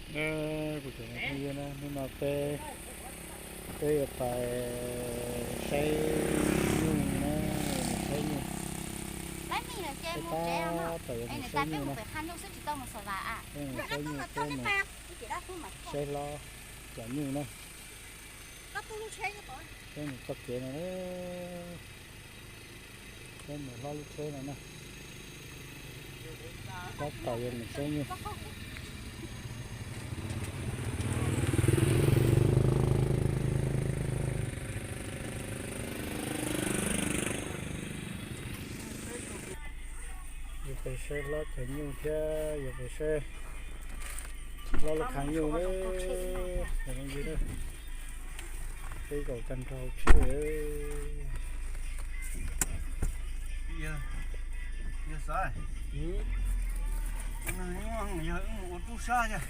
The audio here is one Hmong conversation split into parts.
Kuv cov phooj ywg na, hnub no peb, peb yuav pais saib nyuj na, saib nyuj. Peb tab tom yuav mus saib nyuj na. Peb mus saib nyuj, peb mus saib hlob cov nyuj na. Peb mus txoj kev no, peb mus hlob lub tsheb no na. Tab tom yuav mus saib nyuj. Yuav pais saib hlob cov nyuj thiab yuav pais saib hlob lub khav nyuj na. Peb zaum tag nrho tsheb. Yog xav, yog wb mus ua tub sab yog.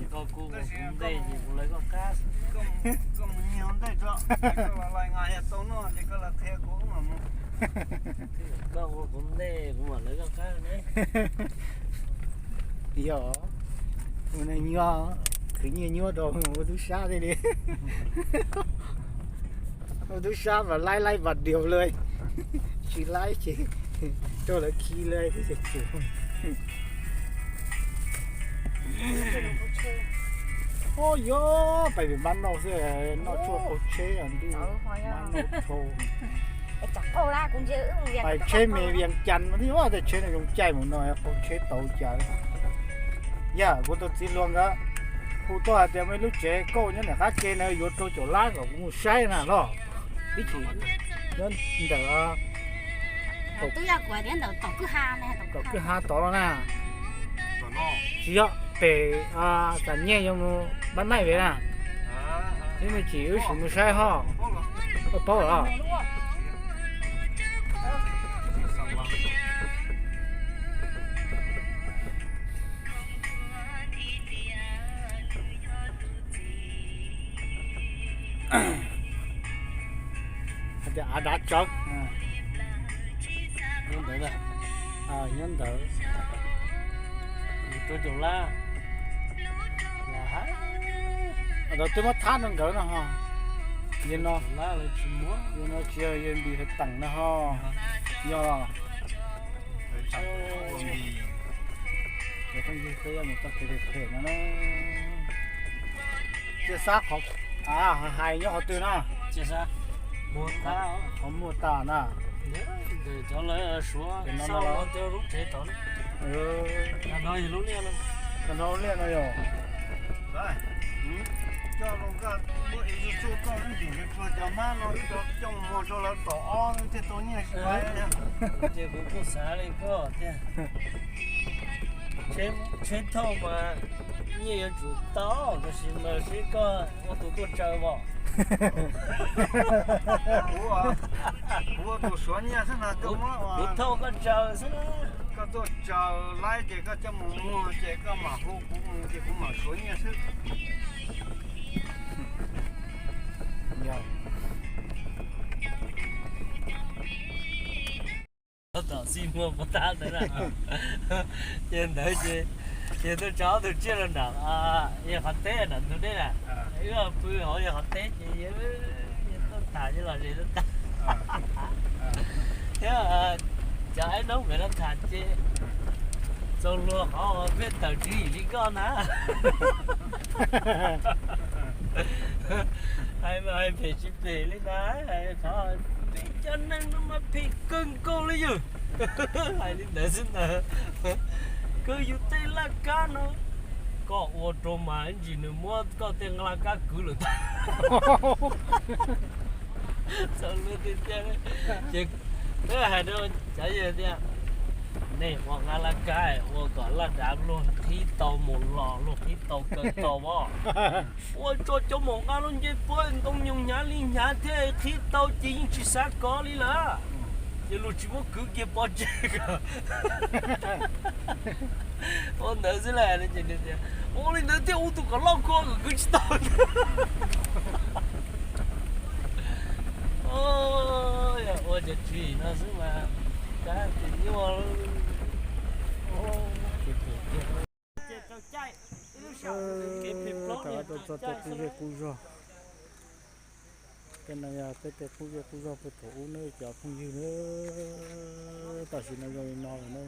Koj kuv ntej ces kuv lawv koj qab. Koj mus nyiag ua ntej tso, koj los nqa yog tau noj ces koj los qhia kuv mam mus. Koj ua kuv ntej kuv mam lawv koj qab ne. Yog, ua neeg nyuaj, khwv nyiaj nyuaj rau ua tub sab thiaj li. Ua tub sab mas laib laib pas dias lawm, tsis laib ces rau lawv khi lawm thiab ces tsum. Ua yog pais pem npab noj xwb, noj tshuaj qaug tsheb ntuj, npab noj dhau. Pais tsheb me Vias Cas mas thiab, tej tsheb no zoo caij mus no qaug tsheb tau cas. Yog kuv tus txiv hluas nkawd hu tuaj hais tias muaj ib lub tsev kauj nyob nram qab ke na, yuav rau caum lab kom kuv mus saib na los. Ib chim nyob ntawm tom kwj ha tod los na. Tsis yog pem Xam Nyej yuav mus Npab Naij Vev na. Ib me chim wb sim mus saib ho. Paub los. Hais tias av dav tsawv. Nyob ntawd, nyob ntawd. Rau caum lab. Ntawd twb muab thab rau nkawd no ho. Yog no, yog no tsis yog yawg Npis Hais Teem no ho. Yog los. Cov phooj ywg, peb yuav mus txoj kev phem phem no na. Tsiaj Xab qhov hais nyob qhov twg na? Qhov muag tas na. Cov lawv suav no lub tsev tod. Tag nrho lub liaj no yog. Coj los koj muab ib tug txuj koj ib ntim cov hmab no wb coj mus muag rau lawv tom ob thiaj tau nyiaj. Ces kuv kuj xav li koj tiag. Tsheb thauj mas nyiaj yuav tsum tau, tab sis mas seb koj ua tus tuaj tsaws os. Kuv ua tus suav nyiaj xwb na, kuv thauj koj tsaws xwb na. Koj tuaj tsaws laib ces koj coj mus muag ces koj mam hu kuv mus ces kuv mam suav nyiaj xwb. Tom xij muag puas tab ntawd na. Ces ntawd ces, ces tuaj tso ob tug tsiaj rau nram yawg qhov teb nram ntug deb na. Wb pw hauv yawg qhov teb ces yawg tuaj tham ces los ze tuaj tag. Thiab cov aib noob pem no tham ces txaus luag qhov peb tawm tswv yim li koj na. Hais mas hais phem tsis phem li ntawd, qhov peb cov neeg no mas phem kawg nkaus li yog. Hais li ntawd xwb ntag. Kawg yus tej laj kab no, koj ua rau mas ib ntsis nws muab koj tej laj kab kwv lawm tag. Txaus luag tiag tiag. Ces twb hais rau cov yawg tias, nej ua nqa laj kab ua kom laj dav luag qhib tau mus los luag qhib tau kaw tau os. Ua tso cov maum nqa lub nce puab ntoo nyoos hnyav li hnyav thiab qhib tau ces yeej tsis xav kov li lawm. Ces luag tsis muab kwv kiag pov tseg. Ua ntawd xwb las, ua li ntawd thiaj ua tus kom loj kua kom kwv tsis tau. Ua Cov tsis no xwb mas, cab tsis nyuaj. Rov qab tuaj txog tej qub zej qub zog. Tej no yog peb tej qub zej qub zog puag thaum ub nawb cov phooj ywg nawb. Tam sim no zoo li no lawm na,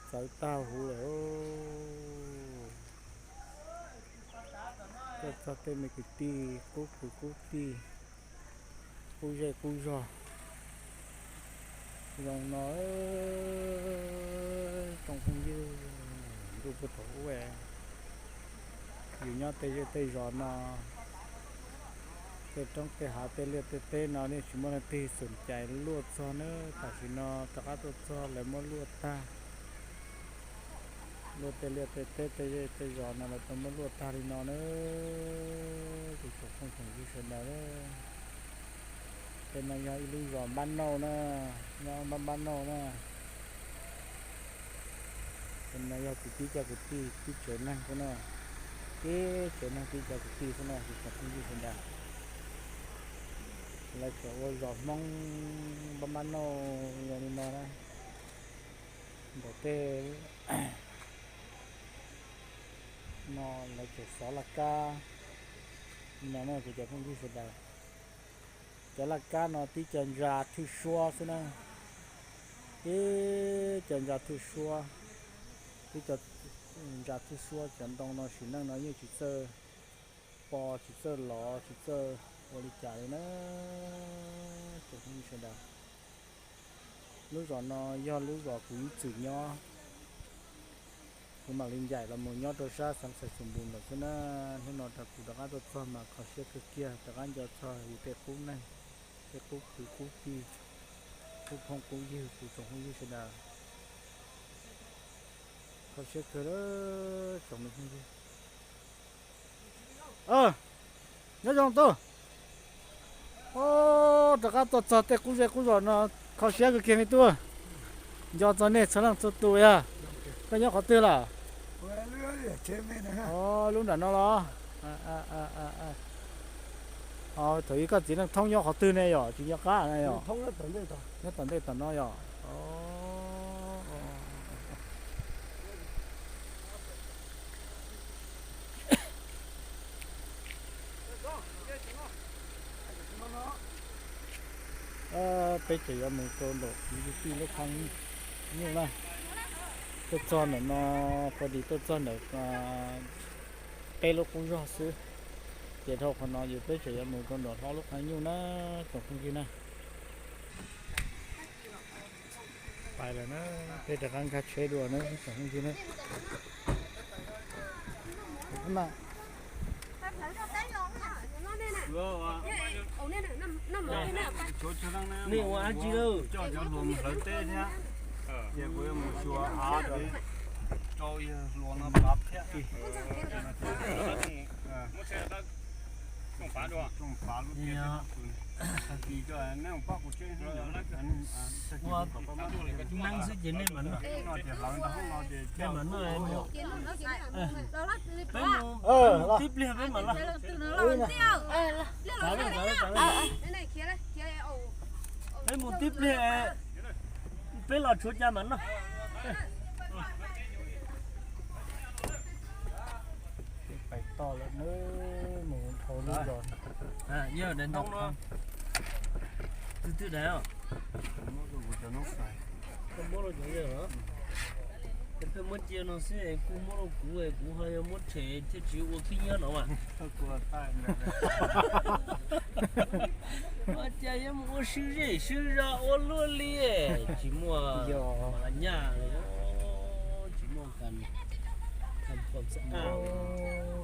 txawv tag huv lawm. Tuaj txog tej me kwv tij qub kwv qub tij, qub zej qub zog. Zoo no, tsoom phooj ywg, ntuj puag thaum ub yus nyob tej zej tej zos no, tej roob tej hav tej liaj tej teb no nej tsis muaj leej twg xom cai luaj txog na. Tam sim no rov qab tuaj txog lawv muab luaj tag. Luaj tej liaj tej teb tej zej tej zos no lawv tau muab luaj tag li no na. Kuv tsoom phooj tsoom ywg sawv daws, tej no yog ib lub zos Npab Nauj na, nyob Npab Npab Nauj na. Tej no yog kuv tib co kwv tij tib tsev neeg xwb na, tib tsev neeg tib co kwv tij xwb na kuv tsoom phooj ywg sawv daws. Lawv tseem ua zos Hmoob Npab Npab Nauj zoo li no na. Ntawm tej no lawv tseem xov laj kab li no na kuv cov phooj ywg sawv daws. Cov laj kab no tib co ntsa thwj suab xwb na, tib co ntsa thwj suab, tib co ntsa thwj suab. Cov ntoo no sim neej no yeej tsis txawj pos tsis txawj lov tsis txawj ua li cas li na. Cov phooj ywg sawv daws, lub zos no yog lub zos kuv ib txwm nyob, kuv mam li ncaim los mus nyob rau sab xeev Xais Xus Npus ntawd xwb na. Hnub no rau kuv rov qab tuaj txog mas kho siab kawg kiag, rov qab nco txog yus tej qub neeg, tej qub kwv qub tij, qub phooj qub ywg, kuv tsoom phooj ywg sawv daws. Kho siab kawg tsoom me phooj ywg. Nyob zoo tub. Rov qab tuaj txog tej qub zej qub zos no, kho siab kawg kiag me tub. Nco txog nej txhua leej txhua tus yog. Koj nyob qhov twg lawm? Lub nram no los? Thaum ub koj txiv neej thoob nyob qhov twg ne yom, tsis nco qab na yom? Nyob tom ntej tom no yom? Peb tseem yuav mus rau nraum kwv tij lub qhab nyuj na. Tuaj txog ntawm no, pos dis tuaj txog ntawm peb lub qub zog xwb, ces dhau qhov no yus peb tseem yuav mus rau nraum hlob lub qhab nyuj na, tsoom phooj ywg na. Pais lawm na, peb rov qab nkag tsheb dua na tsoom phooj ywg na. Nej ua dab tsi lawm? Ces kuv yuav mus xyuas av, rau yawg hluas no pav thiab. Neeb xwb ces nej mam noj, nej mam noj. Peb mus tib pliag peb mam los. Peb mus tib pliag, peb los tshuav cas mam noj. Pais toj lawm, mus dhau lub zos. Yog daim ntoo no, twg twg daim os? Koj muab rau kuv, koj muab cia no xwb es kuj muab rau kuv es kuv ho yuav muab tshem thiaj tsis ua khib nyiab no mas. Ua cas yuav mus ua sib zej sib zos ua luaj li, tsis muaj nyaj li, tsis muaj kas.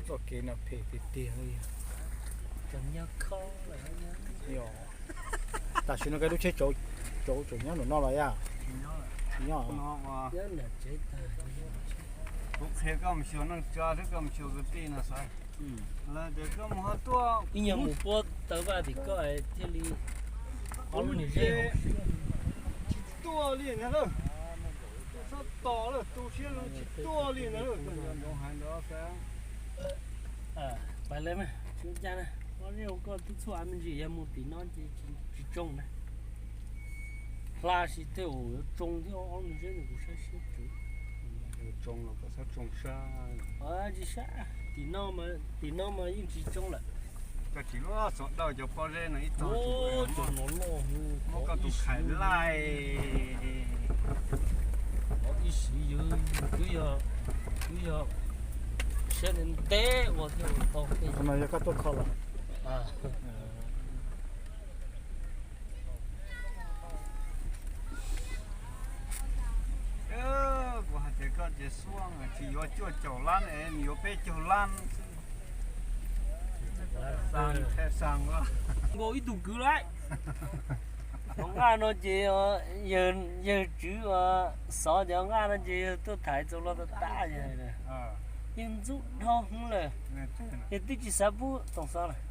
Txoj kev no phem tiag tiag li. Cov nyab khob lawm. Tam sim no koj lub tsheb tsaus, tsaus nyob nram no los yam? Tsis nyob. Kuv qhia koj mus xyuas neej tsa thiab koj mus xyuas kwv tij no xav. Lawv tias koj mus ho tuaj ib nyuag mus puab taw vaj tim koj thiaj li ob lub niag zej. Tsis tuaj li ntag lauj. Tus sab tom lawm, tus siab zoo tsis tuaj li ntag lauj. Nyob nyob hais ntawd xav. Pais lawm mas tsis ua cas na, koj twb txhua me ntsis yog mus tim no ces tsis tsoo na. Laj si tej uas yuav tsoo thiab ob nus zeb no kuv saib siab tsev. Yuav tsoo los koj txhob tsoo sab. Tsis sab, tim no, tim no mas yeej tsis tsoo lawm. Koj tsis luaj txog dawj cov pob zeb no ib tog. Cov no loj, muab koj tus khais laij. Ib sim yog, twb yog, twb yog siab ntev ua thiaj tau tej no yog koj tuaj kho los. Kuv hais tias koj ces xuaj tsis yuav cuaj caum lab es nws yuav peb caug lab xwb. Nkaus ib tug kwv lawm. Cov nqaj no ces yawg tswv xov cov nqaj no ces yawg tuaj thaiv txaus los tag tag yawg. Yawg ntxub dhau hwv lawm. Yawg twb tsis xav pub toom xov lawm,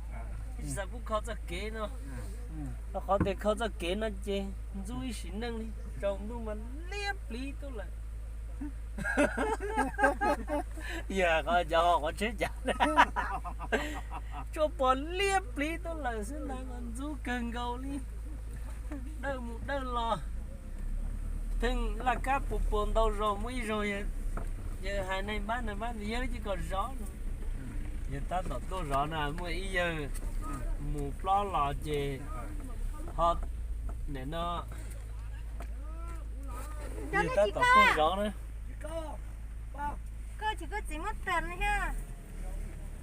twb tsis xav pub kho txoj kev no. Rau qhov tias kho txoj kev no ces ntxub ib sim neej li, tsaus ntuj mas liab pliv tuaj lawm. Yog qhov cov ho qhov tsheb cas, tsuas pom liab pliv tuaj lawm xwb ntag, ntxub kawg nkaus li. Dawj mus dawj los, pheej laj kab puas puas ntau zaus, muaj ib zaug yawg hais neeg pab neeg pab yawg tsis kom zov no. Yawg tab tom tuaj zov na, muaj ib yawg mus plob los ces ho nim no yawg tab tom tuaj zov na.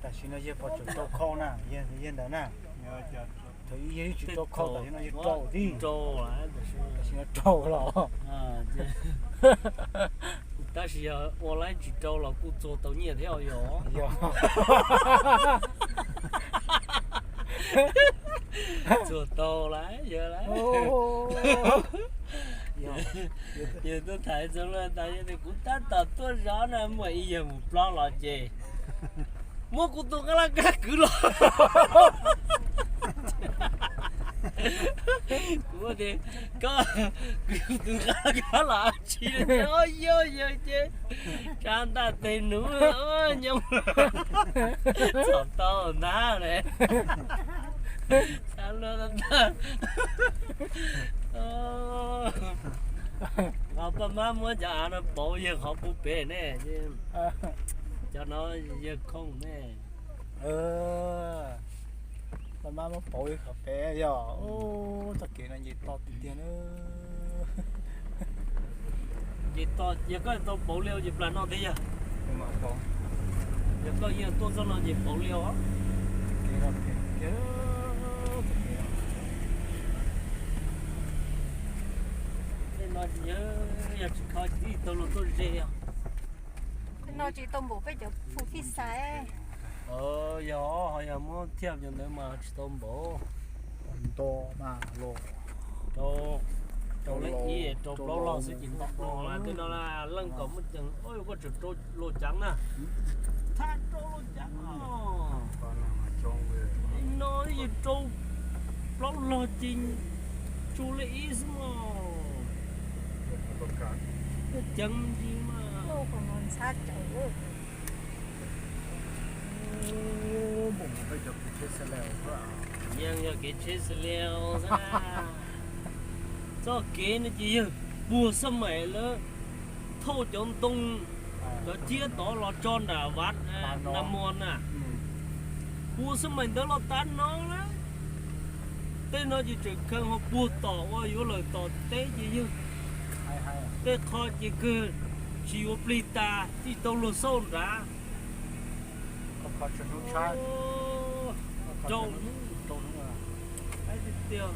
Tam sim no yawg pom tseem rau khau na, yawg ntawd na. Thaum ub yawg tsis rau khau, tam sim no yawg rau tib, tam sim no rau los. Tab sis yog ua laib tsis rau los kuj txuag tau nyiaj thiab os yog. Txuag tau lawm yawg lawm. Yawg tuaj thaiv txog luag tas yawg tias kuv tab tom tuaj zov na, muaj ib yawg mus plob los ces muab kuv tus qab laj kab kwv los. Kuv tias koj kwv tus qab laj kab los tsis yog yawg ces tsab ntaj tes nuv nyob txhom tau ntag ne. Xav luag tag. Ho paj mab muab cov av no pauv yawg qhov pub pem ne, cov no yawg khoom ne. Paj mab muab pauv yawg qhov pem yog. Txoj kev no nce to tiag tiag na. Nce to, yog koj tau pauv li ces plas no thiab yog. Yog koj yeej tuaj txoj no ces pauv li os. Tej no yog tsis kho tsis tau luag tuaj ze os. Tej no tsis tau npaum peb cov phu fij xais. Yog ho yog muab thiaj cov ntawd mas tsis tau npaum. Nto mas los rau, rau lej ib rau plaub log xwb ces nto no lawm. Tej no leej kom muaj ceem, koj tseem rau luag ceev na. Thaj rau luag ceev no, yog rau plaub log ces tsu lej ib xwb mog. Luag ceev ntsis mas. Yeej yog kev tsheb xwb liau xwb. Txoj kev no ces yawg puag xab maim lawv thauj cov ntoo, cov ciab tod los tso nram Vaj Nas Mos na. Puag xab maim ntawd los tav no na. Tej no ces tseem kheev ho puag tom uas yuav lawm tom teb ces yawg tej qho ces kawg tsis yuav plig tas tsis tau luag xauj nrad. Rau hnub, rau hnub tiag.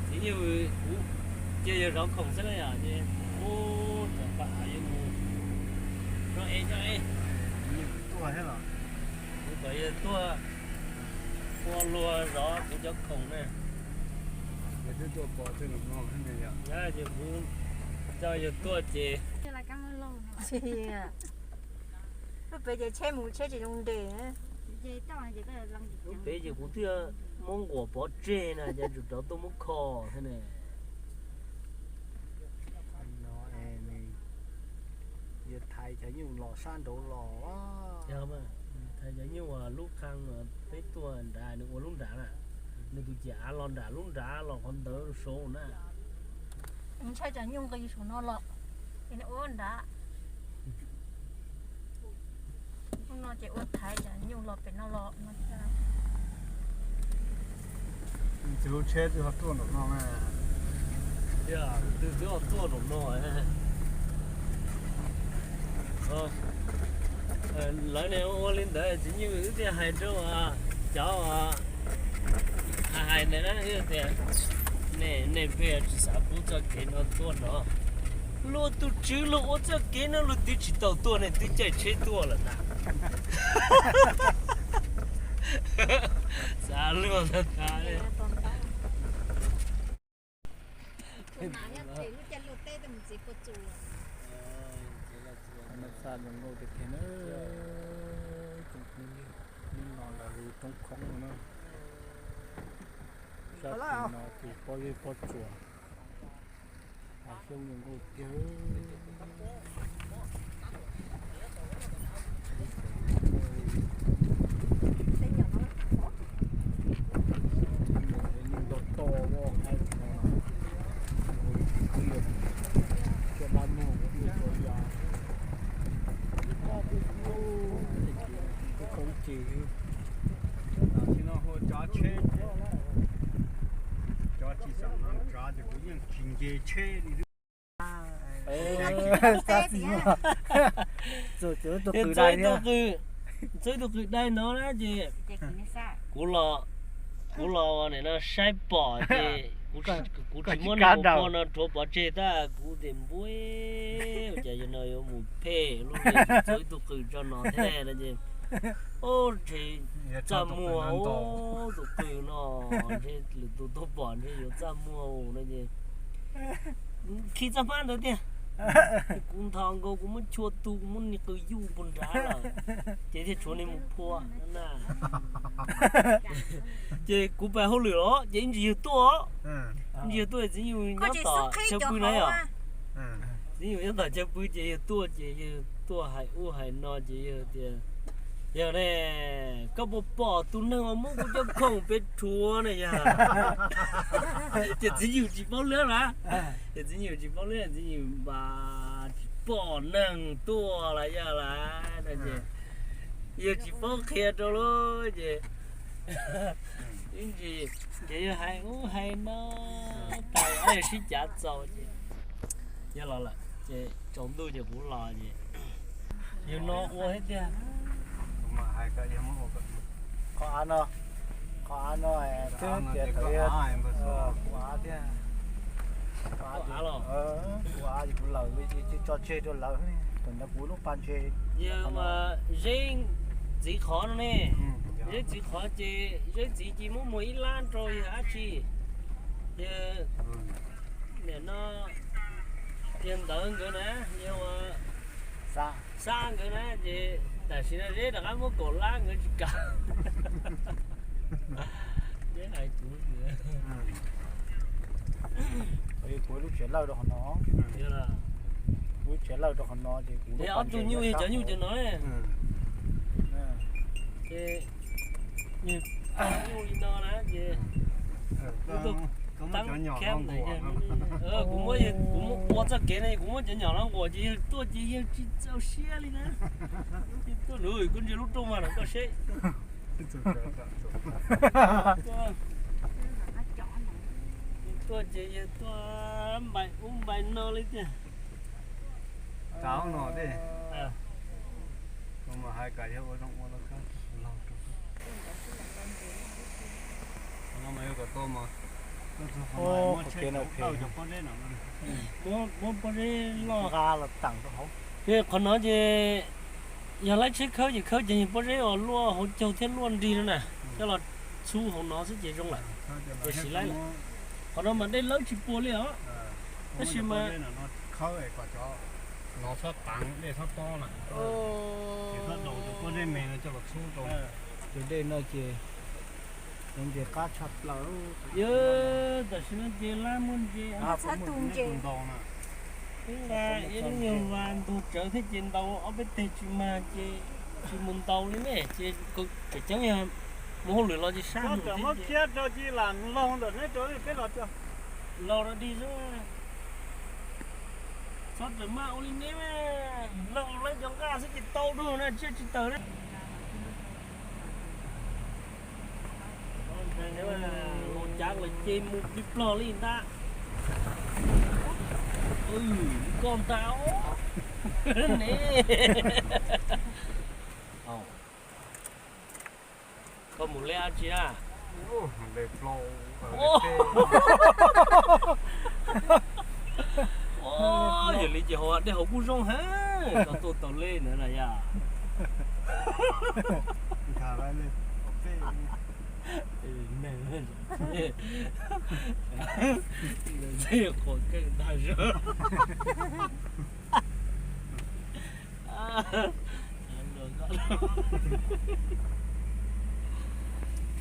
Txiv Nyuj, kuv cia yawg zov khoom xwb na yom, ces ub, cov pam yuav mus noj ej noj ej. Kuv kom yawg tuaj ua luag zov kuv cov khoom na. Yog twb tuaj pom tej no, ces kuv coj yawg tuaj ces peb ces tsheb mus tsheb tsis zoo nres. Lub pem ces kuv twb muab nquas pov tseg na, ces tsum rov tuaj muab kho thiab ne. Yog thaiv cov nyuj los sab nraud los. Thaiv cov nyuj lub qhee peb tuaj nrad, nws ua lub nrad na. Nws tus ces av los nram lub nrad los qhov ntawd saud na. Ntshai tsam nyuj nqis saum no los, es nws ua nrad. Hnub no ces ua thaiv tsam nyuj los pem no los no thiab. Tus tsheb twb ho tuaj nraum no na. Tus twb ho tuaj nraum no. Lawv ne ua li ntawd txiv Nyuj wb thiaj hais rau cov hais ntawd na tias, nej pheej tsis xav pub txoj kev no tuaj no. Luag tus tswv luag ua txoj kev no luag twb tsis tau tuaj nej twb caij tsheb tuaj lawm na. Xav luag tag tag li. Xa zoo nkauj tiag tiag na. Hnub no lawv hu roob khoob no na. Sab tim no ces pob zeb pob tsuas. Xyoob zoo nkauj tiag. Ntau toj ua haib no, cov dab muag ua ib txhia yas, ib kob ib kob ces tam sim no hu cov tsheb, cov tsis xav tsav ces kuv yeej tsis nce tsheb li. Txhob ib tug qws dai, txhob ib tug qws dai no na ces kuv los, kuv los ua nim no saib pom ces kuv tsis muab nws tus phau no rhuav pov tseg tab kuv tias npua, cas yog no yuav mus phem lub txhob ib tug qws tso no thiab no ces, o, ntshe txaj muag tus qws no, ntshe lwm tus tuaj pom ntshe yuav txaj muag no ces khi txoj hmab ntawd tiag. Kuv nthos nkaus kuv muab chua tu kuv muab niag qws yuj puag nrad lawm ces thiaj tshuav niag mus phua na. Ces kuv pais hauj lwm los ces ib ntsis yawg tuaj, ib ntsis yawg tuaj txiv Nyuj nyob tom chaw pw na yom. Txiv Nyuj nyob tom chaw pw ces yawg tuaj ces yawg tuaj hais ub hais no ces yawg tias, yog ne, koj puas pom tus neeg uas muab kuv cov khoom pem rhuav ne yog? Ces txiv Nyuj tsis paub lawm na. Ces txiv Nyuj tsis paub lawm, txiv Nyuj npas tsis pom neeg tuaj los yog lawm no ces yawg tsis paub qhia rau lawm ces ib ntsis ces yawg hais ub hais no tag yawg sib cav txaus ces yawg los lawm ces tsaus ntuj ces kuv los ces yawg no ua thiab tiag. Qhov av no, qhov av no twb tias thaum kuv av thiab. Kuv av ces kuv lawm, tsis tso tseg rau lawv, thaum ntawd kuv lub pa ntshe. Yawg Zeb txiv qhov no ne, Zeb txiv qhov ces Zeb txiv cia muab muag ib lab rau yawg dab tsi, yawg nim no yawg ntawd nkawd na, yawg ua Xab nkawd na ces tam sim no Zeb rov qab muab kaum lab nkawd tsis kam. Zeb hais kuv tias kuv lub tsev lawj rau qhov no, lub tsev lawj rau qhov no ces kuv lub ob tug nyuj yog cov nyuj cov no. Ces nyuj li no na ces kuv tuaj, kuv muab ua txoj kev no kuv muab cov nyom los nquam ces yawg tuaj ces yawg tsis txaus siab li na. Tuaj lawm koj ntsia lub rooj mas los koj seb. Tuaj ces yawg tuaj npaim ub npaim no li tiag. Tau no tej, kuv mas hais kom yawg ua zoo ua lawv kab laug rau. Qhov no mas yog kom tau mas, muab pob zeb loj nqa los teem rau hauv. Qhov no ces yog laib tsheb khawb ces khawb ces yog pob zeb uas luaj hauv caug thiab luaj nrig no na, coj los txhub hauv no xwb ces zoo lawm, ces siv laib lawm. Qhov no mas dej lawb tsis puas li os, tab sis mas khawb kom cov no txhob qeev dej txhob tob na, ces txhob daus cov pob zeb me no coj los txhub rau. Ces dej no ces ntses qab tshaj plaws. Yog tam sim no ces lab muaj ntses, txhob tu ntses ntau na. Ib nqa ib lub nyuag vas ntug tsawv thiab ces ntaus ob peb teg tsis mag ces tsis mus ntaus li ne ces tseem ceeb yog Mus hauj lwm los tsis sab. Txhob rawm muab khiab rau, cia lam laug ntawm neb rau peb los tso. Laug rau dig xwb. Txhob rawm maj ua li neb, laug laib cov nqaj xwb ces tau dua na, tsiaj tsis tawg na. Los cav los ces mus plig plog li ntag. Koj ntag ne. Koj mus lej dab tsi na? Yog li ces hauv dej hauv kuj zoo heev, koj tuaj tau lej ntawd na yom. Ntxim qhuav keej tag zog.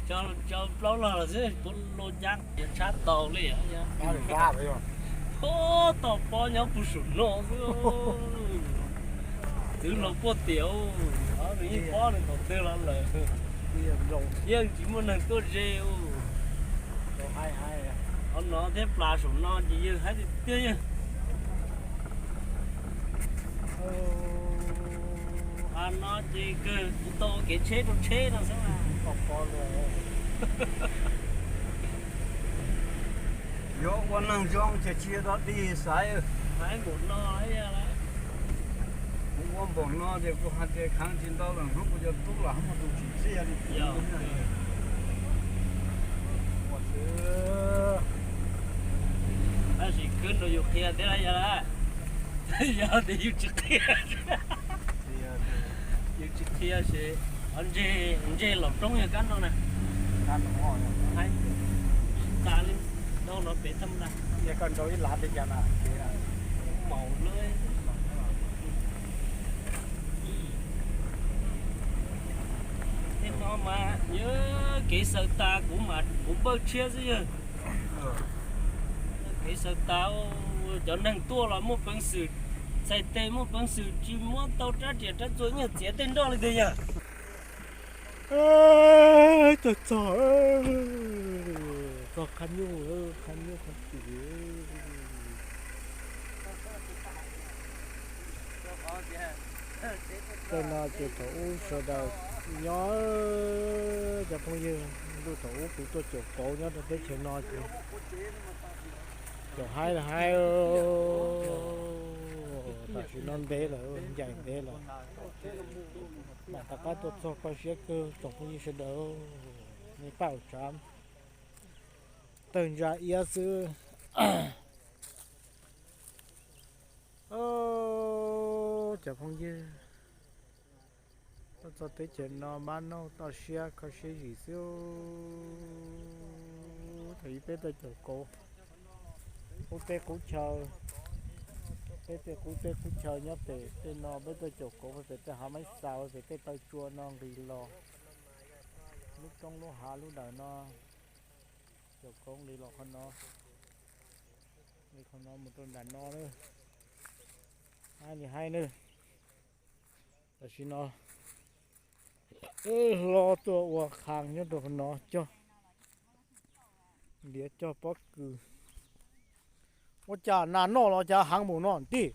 Tso plaub log xwb puav leej cab tshab tau li. Ub, toj pob nyob puag saum no xwb. Twv los puag tiam, nws yeej pob nws thaum twg los lawm. Yeej tsis muaj neeg tuaj ze. Qhov no thiab plas saum no ces yawg haib tiag tiag yawg. Av no ces kawg kuv tau ua kev tsheb rau tsheb no xwb. Yuav ua neeg zoo ces tsis yog dog dig xaiv. Haib npaum no, kuv ua npaum no ces kuv hais tias kheev tsis ntau lawm hnub kuv cov tub los hab mus tus tsis txiaj li. Tab sis khwb rau yus qhia thiab yog, yog tias yus tsis qhia, yus tsis qhia ces ntseg, ntseg laum roob yog kab no na. Tsis tas li, dhau no pem thaj ntag. Maum lawm. Tej no mas yog kev xaws tas kuv mas kuv npawj tshiab xwb yawg. Kev xaws tas, cov neeg tuaj los muaj peev xwm, txhais tes muaj peev xwm tsis muab tau rab riam rab txuas nyiaj txiav tej nroj li tiag yog. Txog, txog, txog qhov nyuj, qhov nyuj qhov twm. Tej no ces thaum ub sawv daws nyob, cov phooj ywg, ntuj thaum ub kuv tuaj caum kauv nyob rau teb chaws no ces caum haib los haib, tam sim no ntev lawm, ncaim ntev lawm. Mam rov qab tuaj txog koj siab kawg tsoom phooj ywg sawv daws, nej pab ua tsav, tawg ntsa iab xwb. Cov phooj ywg, tuaj txog teb chaws no mab noj toj siab kho siab zim xwb. Thaum ub peb tuaj caum kauv, qub teb qub chaw, peb tej qub teb qub chaw nyob pem tej no, peb tuaj caum kauv pem tej hav Maib Xaus, pem tej taw tsua no nqis los, lub roob lub hav lub dawm no, caum kauv nqis los qhov no, nqis qhov no mus rau nram no na. Haib li haib na. Tam sim no hlob tuaj ua qhov nyob rau qhov no cog, ntiav cog pob kws. Ua cas nas noj los cas heev npaum no tij?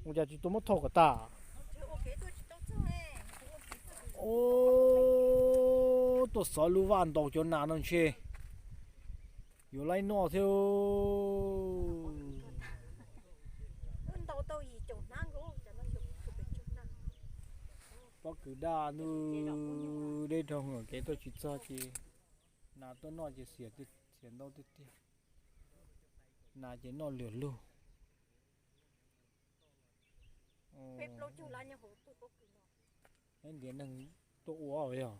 Ua cas tsis tau muab thauj kom tag? Ub, tuaj xov lub vaj ntaus cov nas no ntshe yuav laib noj thiab. Pob kws daj ntuj, deb dhau, kev tuaj tsis txog ces nas tuaj noj ces xiam, xiam ntau tiag tiag. Nas ces noj lwm lug. Ntiav neeg tuaj ua yog.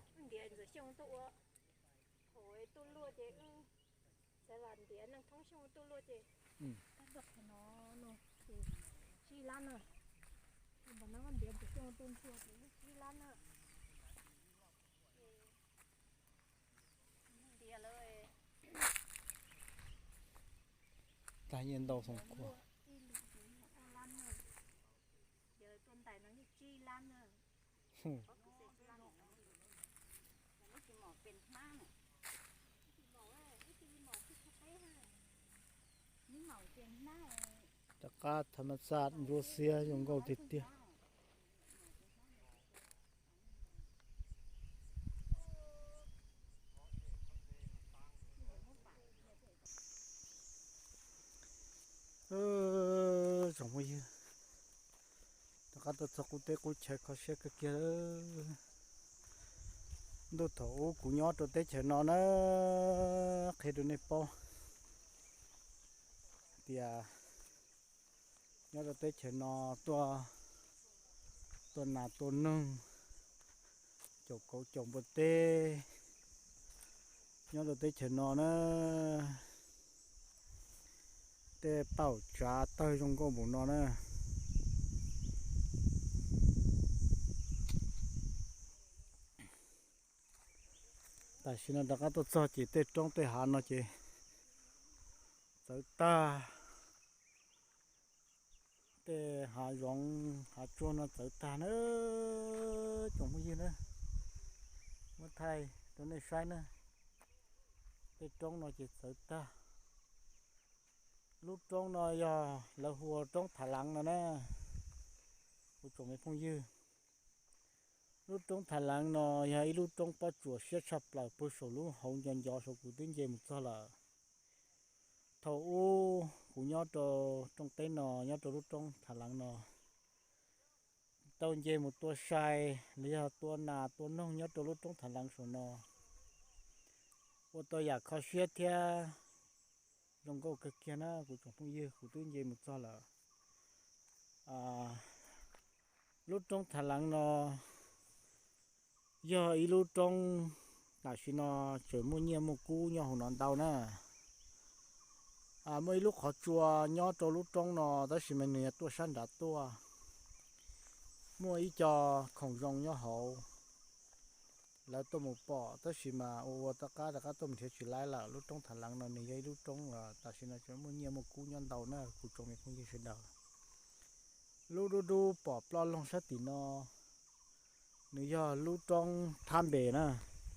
Tag nyiaj ntau xoom kua. Rov qab tham mas xaj ntsuab xiab zoo nkauj tiag tiag. Tsoom phooj ywg, rov qab tuaj txog qub teb qub chaw kho siab kawg kiag. Ntuj thaum ub kuv nyob rau teb chaws no na, qhia rau nej paub tias nyob rau teb chaws no tuaj, tuaj nas tuaj noog, caum kauv caum npua teb nyob rau teb chaws no na. Tej paj tsav tawg zoo nkauj npaum no na. Tam sim no rov qab tuaj txog ces tej roob tej hav no ces txawv tag. Tej hav zoov hav tsuag no txawv tag na, tsoom phooj ywg na. Muab thaij rau nej saib na. Tej roob no ces txawv tag. Lub roob no yog lawv hu ua roob Thav Leev no na, kuv tsoom me phooj ywg. Lub roob Thav Leev no yog ib lub roob pob tsuas siab tshaj plaws puag saum lub hauv nco nco saum kuv twb nce mus txog lawm. Thaum ub kuv nyob rau rooj teb no, nyob rau lub roob Thav Leev no, tau nce mus tua sai los yog tua nas tua noog nyob rau lub roob Thav Leev saum no, ua tau yam kho siab thiab zoo nkauj kawg kiag na kuv tsoom phooj ywg, kuv twb nce mus txog lawm. Lub roob Thav Leev no yog ib lub roob tam sim no tseem muaj nyiaj muaj kub nyob hauv no ntau na. Muaj ib lub qhov tsua nyob rau lub roob no tab sis mas nws yog tuaj sab nrad tuaj. Muaj ib co khoom zoo nyob hauv, lawv tuaj mus pom tab sis mas ua ua tom qab rov qab tuaj mus nrhiav tsis laib lawm. Lub roob Thav Leev no nws yog ib lub roob uas tam sim no tseem muaj nyiaj muaj kub nyob ntau na kuv tsoom me phooj ywg sawv daws. Lub dub dub pom ploj loog sab tim no, nws yog lub roob Thab Npes na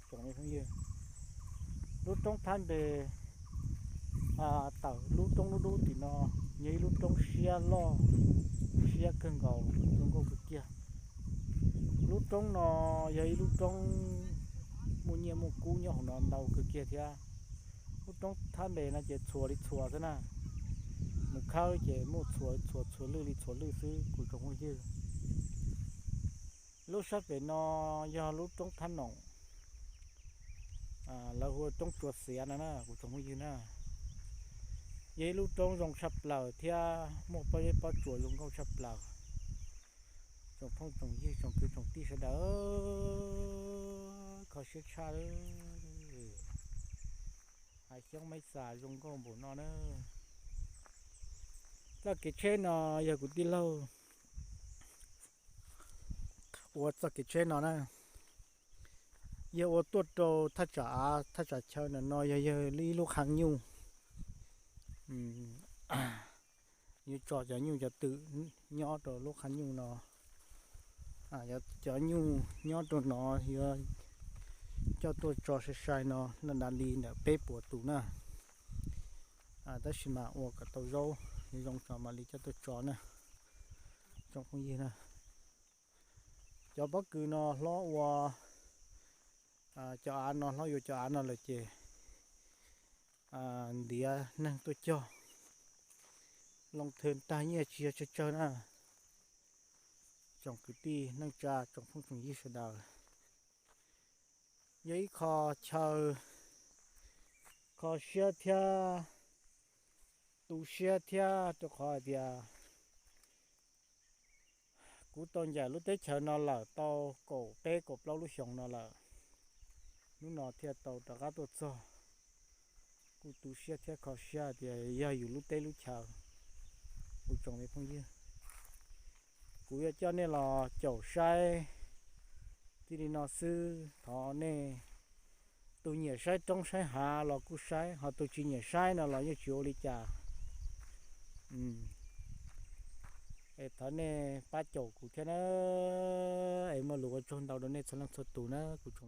tsoom me phooj ywg. Lub roob Thab Npes tawm lub roob dub dub tim no, yog ib lub roob siab loj, siab kawg nkaus, zoo nkauj kawg kiag. Lub roob no yog ib lub roob muaj nyiaj muaj kub nyob hauv no ntau kawg kiag thiab. Lub roob Thab Npes no ces txhuam li txhuam xwb na, mus khawb ces muaj txhuam txhuam txhuam lwj li txhuam lwj xwb kuv tsoom phooj ywg. Lub sab pem no yog lub roob Thab Noom, lawv hu ua roob Tsua Xiav no na kuv tsoom phooj ywg na. Yog ib lub roob zoo tshaj plaws thiab muaj pob zeb pob tsuas zoo nkauj tshaj plaws. Tsoom phooj tsoom ywg tsoom kwv tsoom tij sawv daws, kho siab tshaj lawm. Hav xyoob Maiv Xas zoo nkauj npaum no na. Txoj kev tsheb no yog kuv tij laug ua txoj kev tsheb no na, yog ua tuaj rau thaj tsam av thaj tsam chaw ntawm no yog yawg ib lub qhab nyuj. Yuav tso cov nyuj cov twm nyob rau lub qhab nyuj no. Cov nyuj nyob rau no yuav coj tuaj tso sai sai no, no dav li ntawm peb puas tus na. Tab sis mas ua kom tau zaub zoo tso mam li coj tuaj tso na. Tsoom phooj ywg na, cov pob kws no hlob ua, cov av no hlob yuav cov av no lawm ces ntiav neeg tuaj cog, loo thwm tag nyiaj tsis yog tsawg tsawg na. Tsoom kwv tij neej tsa tsoom phooj tsoom ywg sawv daws, yog ib qho chaw kho siab thiab tu siab thiab rau qhov hais tias kuv tau ncaim lub teb chaws no lawm tau kaum peb kaum plaub lub xyoos no lawm, hnub no thiaj tau rov qab tuaj txog. Kuj tu siab thiab kho siab tias yog yus lub teb lub chaw. Kuv tsoom me phooj ywg, kuv yuav coj nej los caum saib txij li no xwb, thov nej tus nyiam saib roob saib hav los kuj saib, ho tus tsis nyiam saib no los yeej tsis ua li cas. Es thov nej pab caum kuv thiab na, es muaj lus ua tsaug ntau rau nej txhua leej txhua tus na kuv tsoom